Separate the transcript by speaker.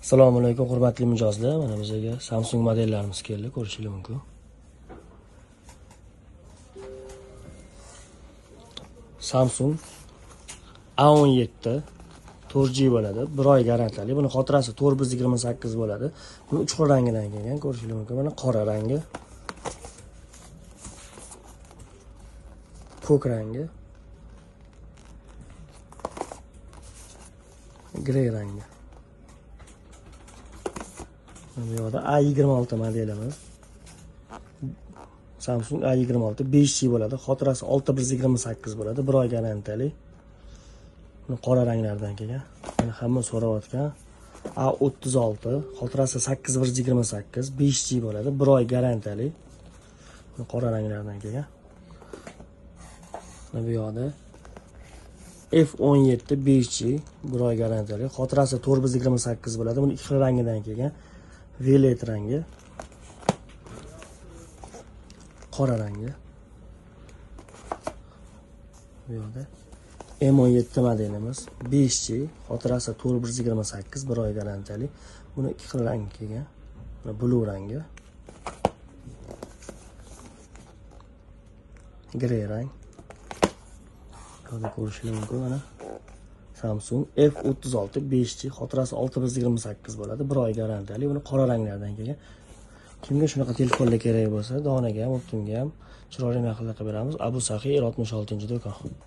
Speaker 1: Assalomu alaykum, hurmatli mijozlar. Mana bizga Samsung modellarimiz keldi, ko'rishingiz mumkin. Samsung A17 4G bo'ladi, 1 oy garantiyali. Buni xotirasi 428 bo'ladi. Buni 3 xil rangidan kelgan, ko'rishingiz mumkin. Mana qora rangi, ko'k rangi, grey rangi. Bu yoqda A26 modelimiz. Samsung A26 5G bo'ladi. Xotirasi 6128 bo'ladi. 1 oy garantiyali. Buni qora ranglardan kelgan. Mana hamma so'rayotgan A36 xotirasi 8128 5G bo'ladi. 1 oy garantiyali. Buni qora ranglardan kelgan. Mana bu yoqda F17 5G 1 oy garantiyali. Xotirasi 428 bo'ladi. Buni ikki xil rangidan kelgan. Violet rangi, qora rangi. Bu yoqda M17 modelimiz 5G, xotirasi 428, 1 oy garantiyali. Buni ikki xil rangi kelgan. Mana blue rangi, grey rang. Buni ko'rishingiz mumkin mana. Samsung F36 5G, xotirasi 628 bo'ladi, 1 oy garantiyali. Buni qora ranglardan kelgan. Kimga shunaqa telefonlar kerak bo'lsa, donaga ham, optimga ham chiroyli narxlarda qilib beramiz. Abu Saxiy 66-do'kon.